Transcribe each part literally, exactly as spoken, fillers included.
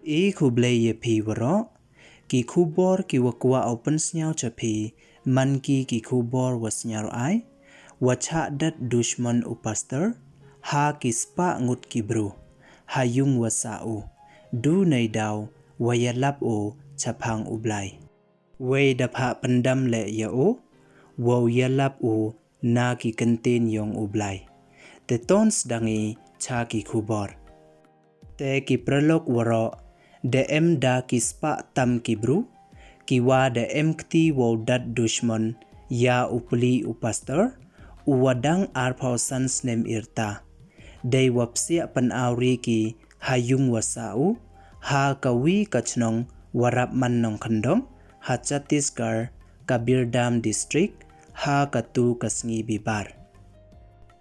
I khublei ya phi waroh, ki khubor ki wa kwah u pynsniaw cha phi, man ki ki khubor wa sniaw ai, wa chah dat dushmon u pastor, ha ki spah ngut ki bru, ha yung wa sah u, du neidaw, wa yalap u chaphang u Blai. Wei da phah pyndam leh ya u, wow yalap u na ki kyntien yong u Blai. Te ton sdang i cha ki khubor. Te ki paralok waroh, da em da ki spah tam ki bru, ki wa da em kti wow dat dushmon ya u pli u pastor, u wa dang arphaw san snem yrta. Dei wa psiah pynawri ki ha yung wa sah u, ha ka wi ka chnong wa rap man nongkyndong, ha Chhattisgarh, Kabir Dam District, ha katu ka sngi Bibar.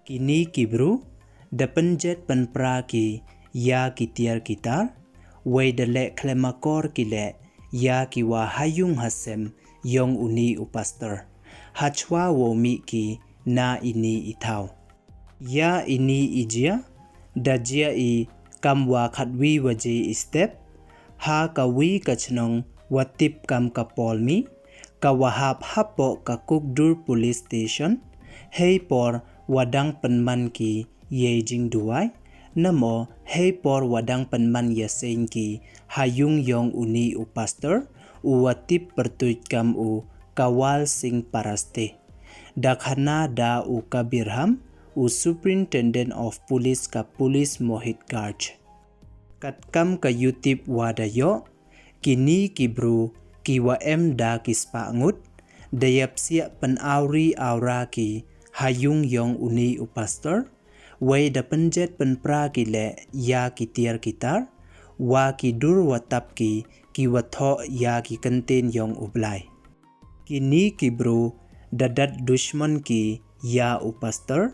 Kini ki bru, da pynjet pynpra ki ya ki tiar ki tar, wei da leh khlem akor ki leh ya ki wa ha yung ha sem yong uni u pastor, ha chwa wow mih ki na ini i thaw. Ya ini i jia, da jia i kam wa khatwi waje i step, ha ka wi ka chnong wa tip kam ka Polmi, ka wa hap hapoh ka Kukdur Police Station, hei por wa dang pynman ki yei jingduwai, namo hei por wa dang pynman yaseng ki ha yung yong uni u pastor, u wa tip pyrtuit kam u Kawal Singh Paraste. Da khana da u Kabir Ham, u Superintendent of Police ka Police Mohit Garg. Katkam ka yutip wa da yoh, kini ki bru ki wa em da ki spah ngut, da yap siah pynawri awra ki ha yung yong uni u pastor, wei da pynjet pynpra ki leh ya ki tiar ki tar, wa ki dur wa tap ki, ki wa thoh ya ki kyntien yong u Blai. Kini ki bru da dat dushmon ki ya u pastor,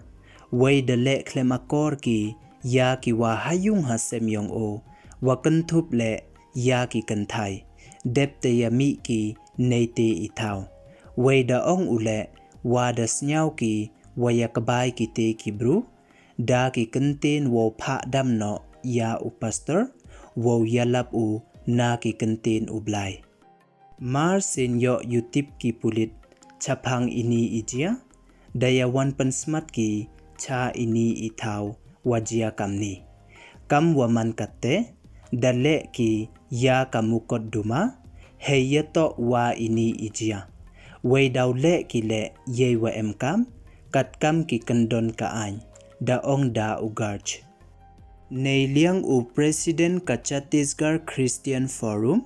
wei da leh khlem akor ki ya ki wa ha yung ha sem yong u, wa kynthup leh ya ki kynthai, dep te ya mih ki neite i thaw. Wei da ong u leh, wa da sniaw ki wa ya kbai kite ki bru da ki kyntien wow phah dam noh ya u pastor, wow yalap u na ki kyntien u Blai. Mar sien yoh yutip ki pulit chaphang ini i jia, da ya wan pynsmat ki cha ini i thaw wa jia kamni. Kam wa man katte, da leh ki ya ka mukotduma, hei ya toh wa ini i jia. Wei daw leh ki leh yei wa em kam, katkam ki kyndon ka aiñ, da ong da u Garg. Neiliang u President ka Chhattisgarh Christian Forum,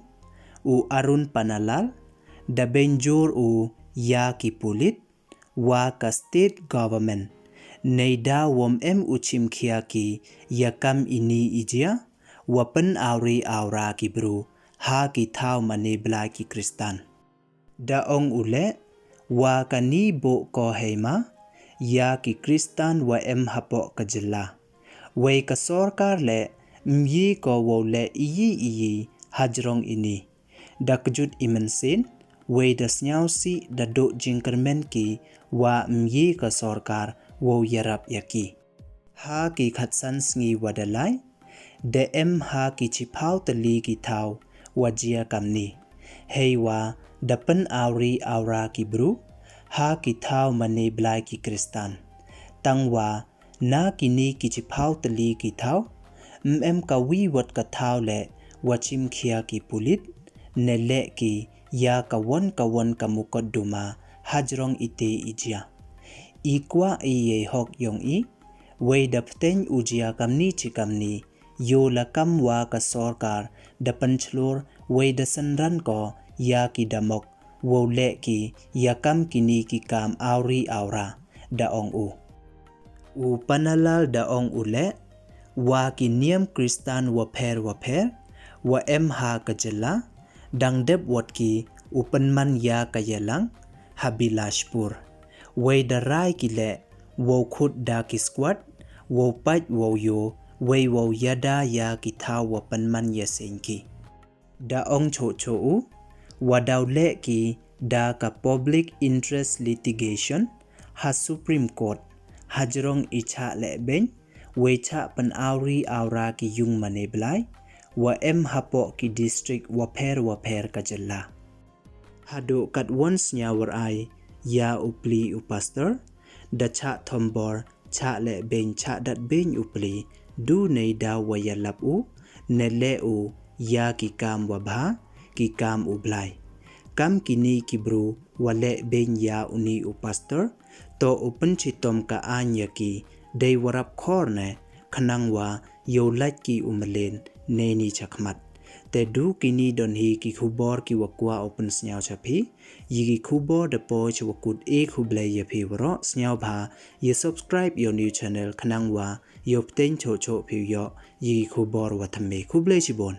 u Arun Pannalal, da bynjur u ya ki pulit, wa ka state government, neida wom em u chimkhia ki ya kam ini i jia, wa pynawri awra ki bru ha ki thaw mane Blai ki Khristan. Da ong u leh, wa kani buh ko heima ya ki Khristan wa em hapoh ka jylla. Wei ka sorkar leh, myi ko wow leh iyi iyi hajrong ini. Da kjut i mynsiem, wei da sniawsih da duh jingkyrmen ki wa myi ka sorkar wow yarap ya ki. Ha ki khatsan sngi wa da lai, da em ha ki chiphaw tylli ki thaw wa jia kamni. Heiwa da pynawri awra ki bru ha ki thaw mane Blai ki Khristan. Tangwa na kini ki chiphaw tylli ki thaw, ym em ka wi wat ka thaw leh wa chimkhia ki pulit, ne leh ki ya ka won ka won ka mukotduma hajrong ite i jia. I kwah i yei hok yong i, wei da pteng u jia kamni chi kamni, yow la kam wa ka sorkar da pynchlur, wei da synran ko ya ki damok wow leh ki ya kam kini ki kam awri awra, da ong u. U Pannalal da ong u leh, wa ki niam Khristan wapher wapher wa em ha ka jylla, dang dep wat ki u pynman ya ka yalang ha Bilajpur. Wei da rai ki leh wow khut da ki squad, wow pait wow yoh, wei wow yada ya ki thaw wa pynman yaseng ki. Da ong choh choh u, wa daw leh ki da ka public interest litigation ha Supreme Court, hajrong i chah lehbeiñ, wei chah pynawri awra ki yung mane Blai, wa em hapoh ki district wapher wapher ka jylla. Haduh katwon sñiaw war ai ya u pli u pastor, da chah thombor, chah leh beiñ, chah dat beiñ u pli, du neidaw wa yalap u, ne leh u ya ki kam wa bha, ki kam u Blai. Kam kini ki bru wa leh beiñ ya uni u pastor, to u pynchitom ka aiñ ya ki, dei wa rap khor ne, khnang wa yow lait ki u mlien neini chakhmat. Te du kini don hi ki khubor ki wa kwah u pynsñiaw cha phi. Yi ki khubor da poi cha wa kut, e khublei ya phi waroh. Sñiawbha ya subscribe yow new channel khnang wa yow pteiñ choh choh phi u yoh yi ki khubor wa thymme. Khublei chibun.